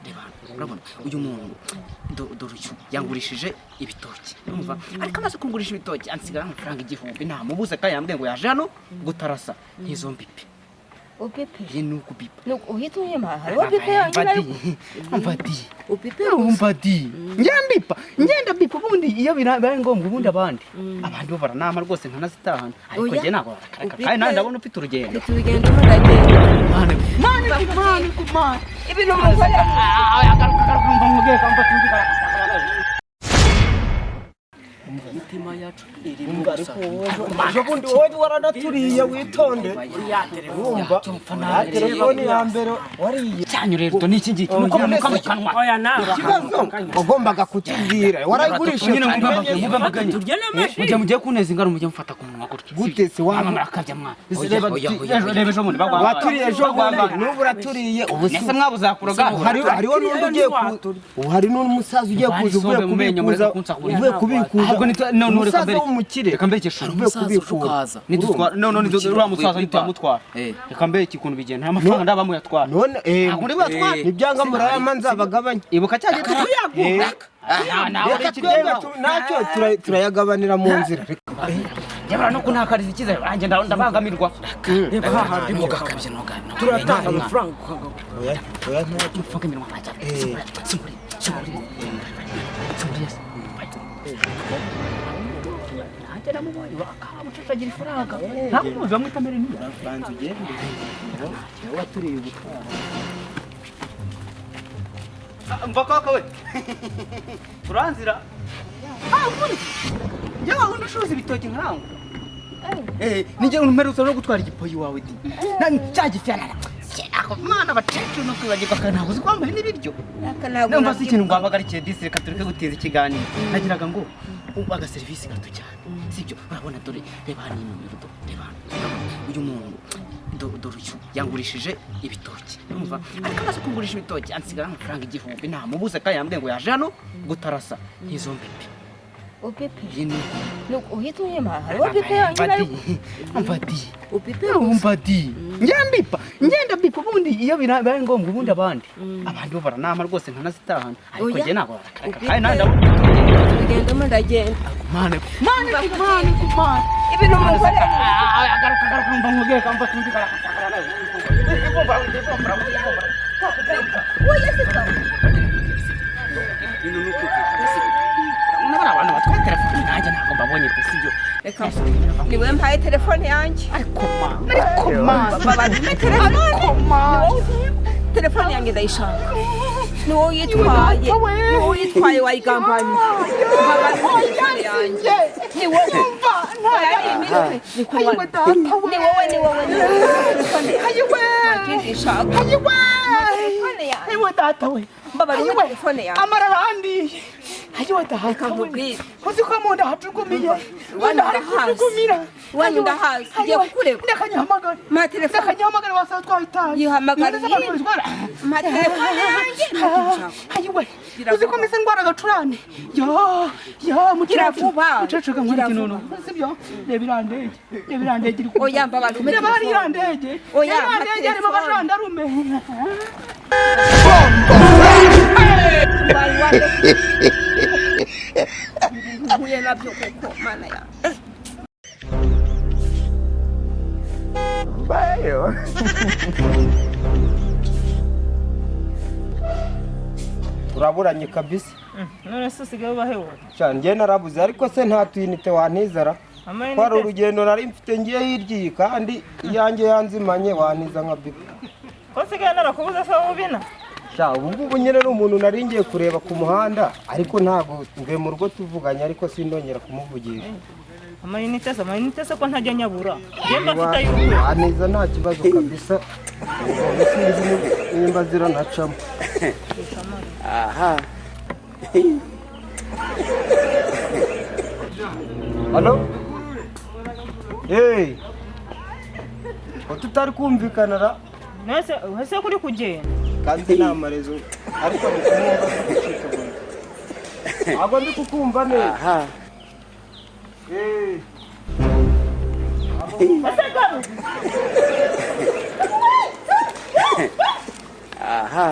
Reba hano, urabona uyu muntu, dore uyu yangurishije ibitoki, urumva? Ariko amaze kungurisha ibitoki ansigara amafaranga 1000, ntamubuze, kandi yambwiye ngo yaje hano gutarasa nk'izo mbipi. Upipe. Iyi ni ukubipa. Uhita uhema, hariho pipe yonyine ariko. Umva di. Upipe gusa. Urumva di, njya mbipa, ngenda mbipa. Ubundi iyo bibaye ngombwa, ubundi abandi bo baranama rwose nkanazitahana, ariko Oya. njye ntabwo barakaraka. Upipe. Kandi nawe ndabona ufite urugendo. Mfite urugendo, ndagenda. Mane, mane, mane, mane. Ibintu mukorera. Agaruka, agaruka, mva nkubwire, mva tumvikana. Imitima yacu iri mu Ariko wowe ejo bundi wowe waranaturiye, witonde, urumva? Nta telefoni ya mbere wariye. Cyanyu rero ni iki ngiki nuko munuka mu kanwa. Oya nawe. Ikibazo wagombaga kutubwira warayigurishije. Nyine tubimenye. mugambaganye. Turya n'amashi. Mujya mugiye kuneza ingano, mujye mufata ku munwa gutya. Gute se wa- Mama, murakabya mwana. Oya, Reba, oya, oya, oya. reba ejo bundi bagwa. Waturiye ejo bundi, n'ubu uraturiye ubu si. Nese mwabuzakuroga. Hariho n'undi ugiye ku ubu, hari n'umusaza ugiye Ivana kuza uvuye isombe mu menyo, kubikuza. mureke kunsakuriza. Uvuye kubikuza. Ahubwo none reka Umusaza mbere w'umukire reka mbekeshe. uvuye Umusaza kubikura. ukaza. Nidutwara none uriya musaza ntitwamutwara. Eh. Reka mbeke ukuntu bigenda, nta mafaranga ndaba muyatwara. None Ntabwo uri buyatware. Nibyanga murayama nzabagabanya. Ibuka cya gihe tukuyaguha. Nawe Reka twebwe ntacyo turayagabanira mu nzira. Reka. Yabara no kuntakariza icyizere banjye, ndabangamirwa. Reba hahandi. Ntugakabye, ntugakabye. Turatanga amafaranga ukanga. Oya, oya, ntacyo. Mfunge iminwa mwajya. Singuri, singuri, singuri, yes. Nanjye namubonye wakamucacagira ifaranga, ntabwo umuzi bamwita Meriniya. Banza ugende, wowe waturiye ubutaha. Mva kaka we, uranzira. Ubundi njye wa wundi ucuruza ibitoki nkarangura, ninjye umperutse no gutwara igipoyi wawe di. Cya gifyana ako mwana abakecuru no kwibagirwa kandi ntabwo uzi kwambaye n'ibiryo. Numva si ikintu nguhamagarikiye disi, reka tureke gutinza ikiganiro. Nagiraga ngo ubu agaserivisi gato cyane, sibyo? Urabona, dore reba hano iyi nomero, reba hano, urabona uyu muntu, dore uyu yangurishije ibitoki, urumva? Ariko amaze kungurisha ibitoki ansigara amafaranga 1000, ntamubuze, kandi yambwiye ngo yaje hano gutarasa nk'izo mbipi. Upipe. Iyi ni Uhita uhema, hariho pipe yonyine ariko. Umva di. Upipe gusa. Urumva di, njya mbipa, ngenda mbipa. Ubundi iyo bibaye ngombwa, ubundi abandi bo baranama rwose nkanazitahana, ariko Oya. njye ntabwo barakaraka. Upipe. Kandi nawe ndabona ufite urugendo. Mfite urugendo, ndagenda. Mane, mane, mane, mane. Ibintu mukorera. Agaruka, agaruka, mva nkubwire, mva tumvikana. Oya, si sawa. Ibintu ni ukumvikana, sibyo? Urabona abantu batwaye telefone, nanjye ntabwo mbabonye pe, sibyo? Reka, niwe mpaye telefone yanjye. Ariko ma, ariko ma. Babadume telefone. Ni wowe utuye. Telefone yanjye ndayishaka, ni wowe uyitwaye, ni wowe uyitwaye, wayigambaniye. Babadume telefone yanjye, ni wowe. Oya, ni imitwe ni kunywa. Ni wowe, ni wowe, ni wowe. Telefone yanjye nta kindi nshaka. Telefone yanjye. Ayiwe data we. Mbabarira, telefone yanjye. Amara arandiye, ayiwe data Reka we. nkubwire. Uzi ko mu nda hacugumiye, mu Iwanyu nda hari ndahazi. kucugumira. Iwanyu ndahazi. Ugiye kukurega. Ndakanyahamagara. Mpa telefone. Ndakanyahamagara, wasanga twahitaye. Yihamagara. None se abantu babitwara? Mpa telefone yanjye, nta kindi nshaka. Ayiwe. Gira Uzi ko vuba. meze ndwara agacurane yo yo. Gira Mukecuru, vuba. mukecuru, kankora Gira iki vuba. noneho, sibyo? Reba iriya ndege, reba iriya ndege iri kuguruka. Oya, mbabarira, umpe Reba hariya telefone. iriya ndege. Oya, Reba mpa iriya ndege harimo telefone. abajandarume. Wari wande. Mpuye nabyo koko, mana yanjye. Bayo. Turaburanye kabisa. None se usigaye ubahe wowe? Sha, njye narabuze, ariko se nta tuyinite wantizara? Ko hari Amayinite? urugendo nari mfite ngiye hirya iyi, kandi iyanjye yanzimanye, wantiza nka bipi? Ko nsigaye narakubuze se, wowe ubina? Sha, ubu ngubu nyine ni umuntu nari ngiye kureba ku muhanda, ariko ntabwo mvuye mu rugo tuvuganye, ariko sindongera kumuvugisha. Amayinite se, amayinite se, ko ntajya nyabura? Njye mba mfite ay'ubu. Wantiza nta kibazo kabisa. Ubu sinzi nimba ziranacamo. Aha. Halo? Hey! Ko tutari kumvikana ra? Nese ese kuri kugenda? Kandi nta marezo, ariko ndi kumwumva ndi gucikagurika. Ntabwo ndi kukumva neza. Aha. Eh. Ese garuka. Aha.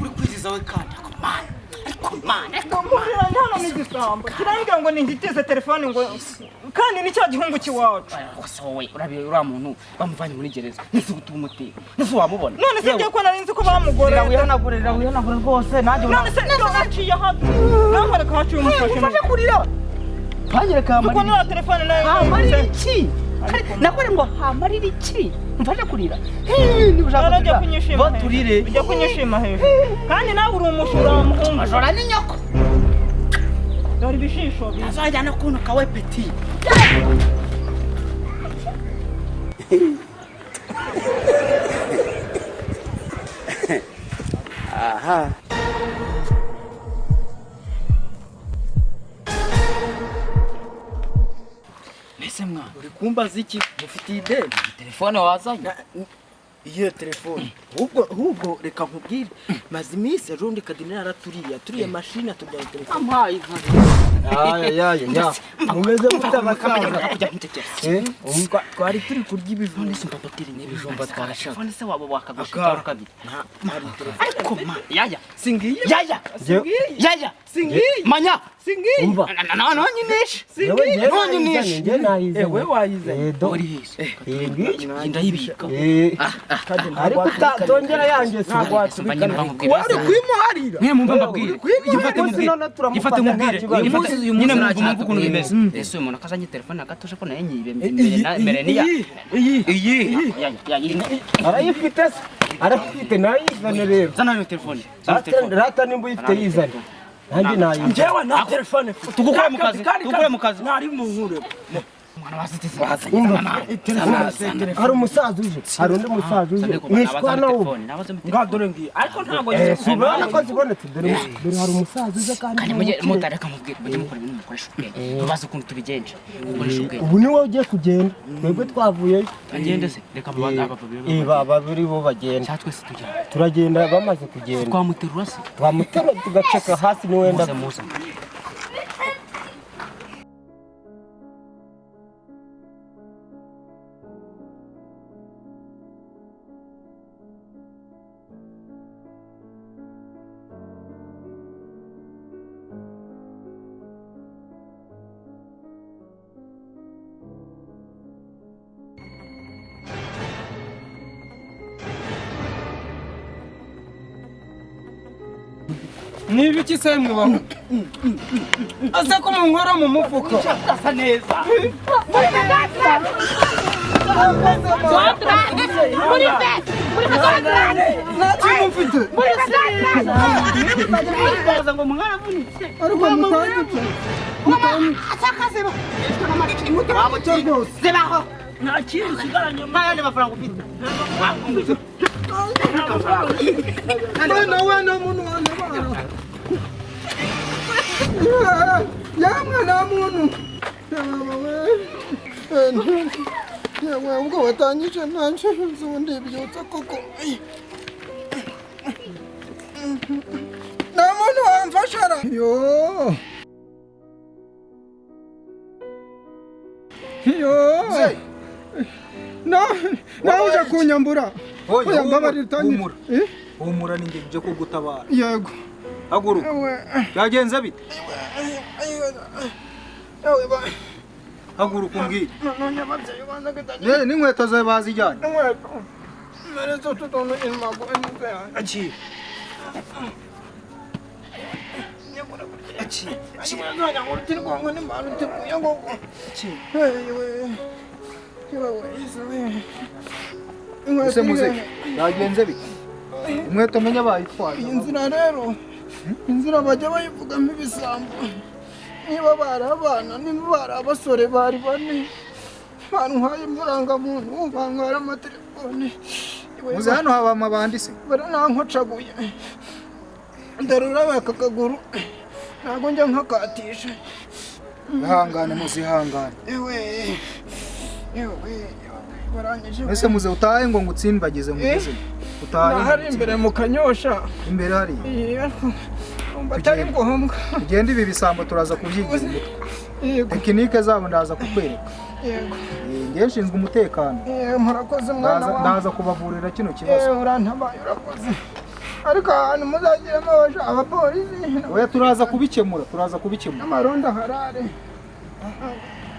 Uri kwiziza we kandi ariko mana, ariko mana, ariko mana. Hano ni igisambo kirambwira ngo ningitize telefone ngo kandi ni cya gihungu cy'iwacu. Ariko wowe urabiye uriya muntu bamuvanye muri gereza nese gutuma umutera nese wamubona. None se ngiye ko nari nzi ko bamugoreye. Wihanagure, wihanagure rwose nanjye. None se none haciye hano nankwereka haciye umufashe. Umufashe kurira twanyereka kuko hamarira niba telefone nayo hamarira iki? Nakore ngo hamarira iki? Mfashe kurira. Niba ushaka None ujya kurira kunyishima baturire. hejuru. Ujya kunyishima hejuru kandi nawe uri umushura wa muhungu. Ajora ni nyoko. Dore ibishisho bibi. Azajya no kunuka we peti. Aha. Mbese mwana Uri kumbaza iki? Mufitiye ideni. Telefone wazanye? Iyo telefone. Ahubwo reka nkubwire. Maze iminsi ejo bundi Kadina yaraturiye. Aturiye mashini atujyana telefone. Ampaye inka. Aya ya ya. Mumeze mute abasaza? Kujya nkutekera. Twari turi kurya ibijumba. None se mbabwire niba Ibijumba twarashaka. Telefone se wabo wakagusha Aka. itoro kabiri. Hari telefone. Ariko ma yaya Singiye. yaya yaya Singiye. manya Singiye. Umva. nonyinishe Singiye. Nonyinishe. Njye nayizanye. Ewe wayizanye. Uri hese ndayibika. Ariko utongera yanjye si Umva nyine mba nkubwire. wari kwimuharira. Nyine mumva mbabwire. Ifate mubwire. Ifate mubwire. Uyu munsi uyu Nyine munsi mumva ukuntu bimeze. Ese uyu muntu akazanye telefone agatuje ko nayo nyibe mbere niya. Iyi Iyi. Ya iyi. Arayifite se? Arayifite nayizane rero. Zana iyo telefone. Zana telefone. Rata nimba uyifite yizane. Nanjye nayizane. Njyewe nta telefone mfite. Tugukure mu kazi. Tugukure mu kazi. Ntari mu nkure. Mwana wasitse wazanye. Hari umusaza uje. Hari undi musaza uje. Mwishwa nawe. Nga dore ngiye. Ariko ntabwo Si ubona ko zibonetse dore dore hari umusaza uje kandi Kandi mujye mutareka mubwire mujye mukora ibintu mukoresha ubwenge. Tubaze ukuntu tubigenje. Mukoresha ubwenge. Ubu ni wowe ugiye kugenda. Twebwe twavuyeyo. Agende se reka aba babiri. Babiri bo bagenda. Cyangwa twese tujyana. Turagenda bamaze kugenda. Twamuterura se. Twamuterura tugaceka hasi ni wenda. Muze muze. Niba iki se mwibaho? Ase ko munkora mu mufuka. Urasa neza. Nta kintu mfite. Baza ngo mwaravunitse. Ariko mutangitse. Mutangitse rwose. Zibaho. Nta kintu usigaranye. Nta yandi mafaranga ufite. Mwana wana muntu wantabara. Ya mwana wa muntu. Yewe ubwo watangije nanje ubundi byutsa koko. Nta muntu wamfashara. Yo. Yo. No, nawe uje kunyambura. Oya mbabarira utangije. Humura ni nje kugutabara. Yego. Haguruka. Byagenze bite? Haguruka umbwire. Ne n'inkweto zawe bazijyanye. Akira. Akira. Ese muze byagenze bite? Inkweto menya bayitwaye. Iyi nzira rero, inzira bajya bayivugamo ibisambo. Niba bari abana, niba bari abasore bari bane. Bantwaye amarangamuntu, bantwara amatelefone. Muze hano haba amabandi se? Baranankocaguye. Ndarura aka kaguru. Ntabwo njya nkakatisha. Ihangane muzihangane. Ewe. Yewe, barangije. Ese muze utahe ngo ngutsimbagize mugeze. Utahe. Hari imbere mu kanyosha. Imbere hari. Umva atari ngombwa. Tugende ibi bisambo turaza kubyigira umutwe. Tekinike zabo ndaza kukwereka. Yego. Ngewe nshinzwe umutekano. Murakoze mwana wawe. Ndaza kubavurira kino kibazo. Urantabaye urakoze. Ariko ahantu muzagiramo abapolisi. Oya turaza kubikemura, turaza kubikemura. N'amarondo harare.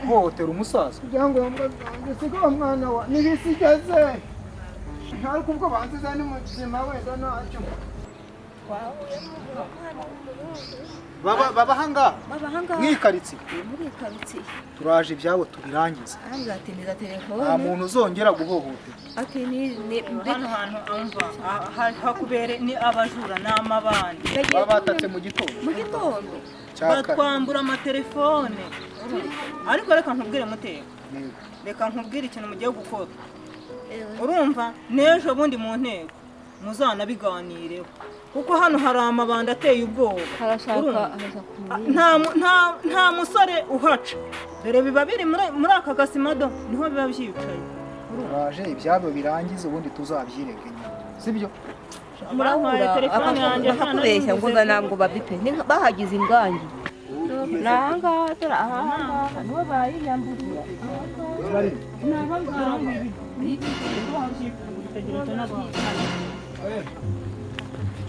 Hohotera umusaza. Ibyangombwa byanjye siga mwana wa nibisigaze. Ariko ubwo bansize ni muzima wenda ntacyo. Baba hanga. Baba hanga. Mwikaritsiye. Muri karitsiye. Turaje ibyabo tubirangiza. Arambwira ati niza telefone. Nta muntu uzongera guhohotera. Ati ni hano hantu umva hakubere ni abajura n'amabandi. Babatatse mu gitondo. Mu gitondo. Batwambura amatelefone. Ariko reka nkubwire muteka. Reka nkubwire ikintu mugiye gukora. Urumva n'ejo bundi mu nteko muzanabiganireho. Kuko hano hari amabanda ateye ubwoba. Nta musore uhaca. Dore biba biri muri aka gasimado niho biba byicaye. Turaje ibyabo birangize ubundi tuzabyirege nyuma. Sibyo? Murampaye telefone yanjye bakakubeshya ngo ntabwo babipe bahagize ingangi. Nanga dore aha niho bayinyamburiye.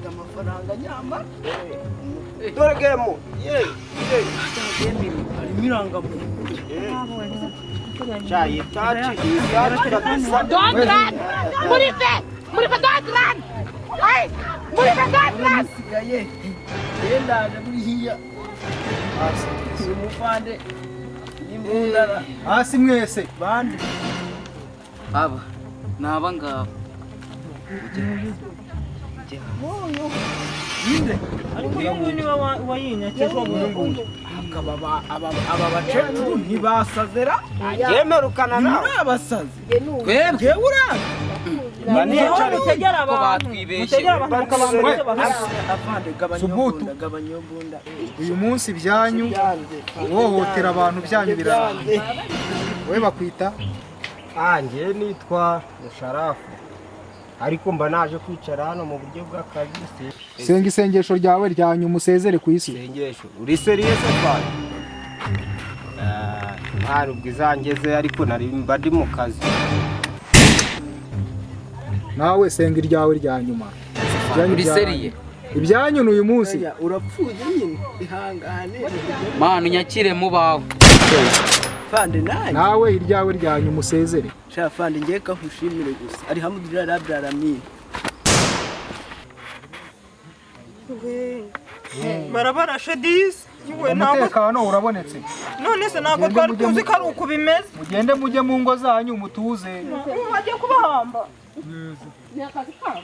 Amafaranga nyamara dore gemu ye harimo irangamuntu. Chayi tachi kabisa. Don't run! Murife! Murife, don't run! Hey! Murife, don't run! Sigaye yendaje muri hiya. Uyu mufande n'imbundara. Hasi mwese bande. Aba naba ngaba. Ariko uyu nguyu niwe wayinyakeje uyu. Aba bakecuru ntibasazera. Yemerukana nawe. Abasazi. Twebwe uraza. Mutegera abantu. Mutegera abantu mukabambura Afande gabanya imbunda, gabanya imbunda. Uyu munsi byanyu guhohotera abantu byanyu birarangiye. Wowe bakwita? Anjye nitwa Musharafu. Ariko mba naje kwicara hano mu buryo bw'akazi. Senga isengesho ryawe rya nyuma usezere ku isi. Isengesho. Uri serious afande? Ntari ubwo izangeze ariko nari mba ndi mu kazi. Nawe senga iryawe rya nyuma. Uri seriye? Ibyanyu ni uyu munsi. Urapfuye nyine ihangane. Mana unyakire mu bawe. Fande nawe. Nawe iryawe rya nyuma usezere. Sha fande ngiye kahushimire gusa. Alhamdulillah rabbil alamin. Barabarashe disi. Umutekano urabonetse. None se ntabwo twari tuzi ko ari uku bimeze. Mugende mujye mu ngo zanyu mutuze. Bagiye kubahamba. Ni akazi kabo.